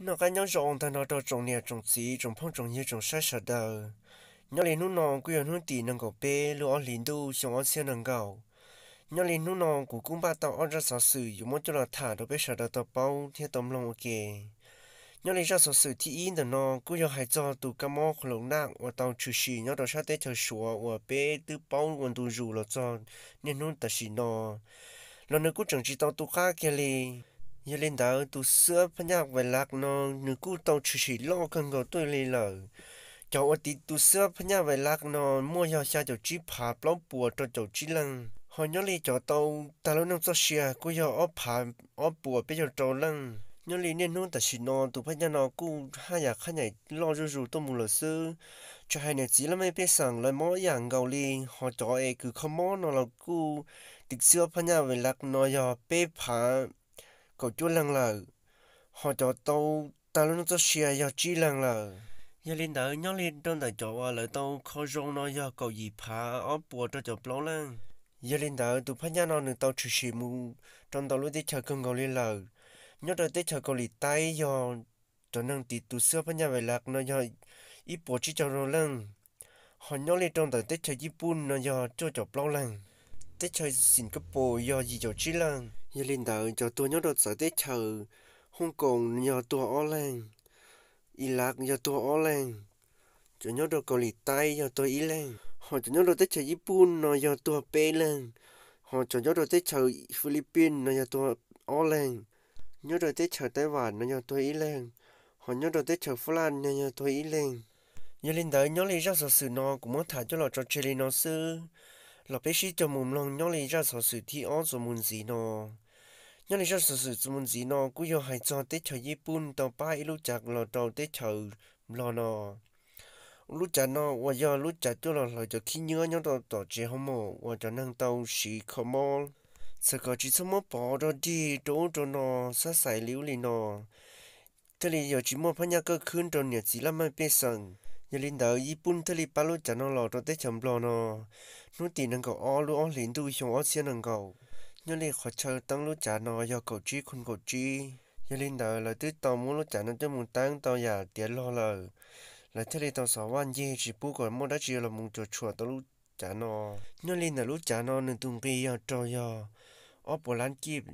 Noj qab nyob zoo tag nrho rau tsoom niam tsoom txiv tsoom phooj tsoom ywg tsoom saib sawv daws. Nyob li hnub no kuj yog hnub tim nees nkaum peb lub ob hlis ntuj xyoo ob txhiab nees nkaum. Nyob li hnub no kuv kuj npaj tau ob zaj xov xwm yuav muab coj los tham rau peb sawv daws tau paub thiab tau mloog ua ke. Nyob li zaj xov xwm thib ib ntawm no kuj yog hais txog tus kab mob qhuv loos naj uas tau tshwm sim nyob rau sab teb chaws Suav uas peb twb paub ua ntu zus los txog niaj hnub tam sim no los nws kuj tseem tsis tau tu qab kiag li. Yog li ntawd tus xwb phab nyaj vais las no nws kuj tau tshwm sim loj kawg nkaus tuaj li lawm. Cov uas tiv tus xwb phab nyaj vais las no muaj yog xya caum tsib phav plaub puas rau caum tsib leeg, ho nyob li cov tau tag lub neej txoj sia kuj yog ob phav ob puas peb caug rau leej. Nyob li niaj hnub tam sim no tus phab nyaj no kuj haj yam qhab nyaim loj zuj zus tuaj mus lawm xwb, tsis hais niam txiv laj mej pej xeem lawv mob ib yam nkaus li. Ho cov es kws kho mob no los kuj tiv xwb phab nyaj vais las no yog peb phav kaum cuaj leeg lawm, ho cov tau tag lub neej txoj sia yog tsib leeg lawm. Yog li ntawd nyob li rau ntawm cov uas lawv tau kho zoo no yog kaum yim phav ob puas rau caum plaub leej. Yog li ntawd tus phab nyaj no nws tau tshwm sim mus rau ntau lub teb chaws kawg nkaus li lawm. Nyob rau teb chaws Kaus Lim Taib yog cov neeg tiv tus xwb phab nyaj vais las no yog ib puas tsib caug rau leej, ho nyob li rau ntawm teb chaws Yij Pun no yog cuaj caum plaub leeg, teb chaws Xinkapuas yog yim caum tsib leej. Yog li ntawd cov tuag nyob rau txawv teb chaws Hooj Koos yog tuag ob leeg, Ilaj yog tuag ob leeg, cov nyob rau Kaus Lim Taib yog tuag ib leeg, ho cov nyob rau teb chaws Yij Pun no yog tuag peb leeg, ho cov nyob rau teb chaws Philippines no yog tuag ob leeg, nyob rau teb chaws Taib Vam no yog tuag ib leeg, ho nyob rau teb chaws Fab Laj no yog tuag ib leeg. Yog li ntawd nyob li zaj xov xwm no kuv muab tham coj los tso tseg li no xwb, los peb sib cog mus mloog nyob li zaj xov xwm thib ob txuas mus ntxiv no. Nyob li zaj xov xwm txuas mus ntxiv no kuj yog hais txog teb chaws Yij Pun tau pab ib lub cav los rau teb chaws Nplog no. Lub cav no uas yog lub cav coj los hlawv cov khib nyiab nyob rau tom tsev hoo mom uas cov neeg tau siv kho mob. Txawm kom tsis txhob muab pov rau dig rau ub rau no, xab xais li ub li no, thiaj li yuav tsis muaj phab nyaj kaj khwb rau niam txiv laj mej pej xeem. Yog li ntawd Yij Pun thiaj li pab lub cav no los rau teb chaws Nplog no hnub tim nees nkaum ob lub ob hlis ntuj xyoo ob txhiab nees nkaum. Nyob li qhov chaw teeb lub cav no yog kaum tsib khu kaum tsib. Yog li ntawd lawv twb tau muab lub cav no coj mus teeb tau yam tiav log lawm, lawv thiaj li tau xov vaj ncig tsis pub kom muaj dab tsi los mus cuam tshuam tau lub cav no. Nyob li ntawm lub cav no nws tus nqi yog raug yog ob puas lab kij.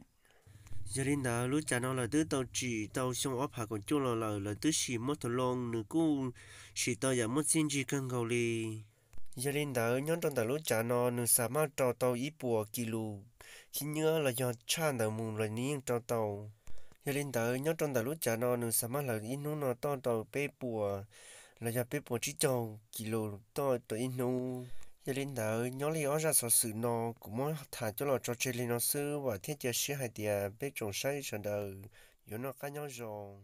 Yog li ntawd lub cav no lawv twb tau tsim tau xyoo ob phav kaum cuaj los lawm, lawv twb sim muab thaum loo nws kuj sim tau yam muaj txiaj ntsig kawg nkaus li. Yog li ntawd nyob rau ntawm lub cav no nws xa maj rau tau ib puas kis lus khib nyiab los yog tshaj ntawd mus los nws yeej rau tau. Yog li ntawd nyob rau ntawm lub cav no nws xa maj hlawv ib hnub no toj rau peb puas los yog peb puas tsib caug kis lus toj rau ib hnub. Yog li ntawd nyob li ob zaj xov xwm no kuv muab tham coj los tso tseg li no xwb, vam thiab cia siab hais tias peb tsoom saib sawv daws yuav noj qab nyob zoo.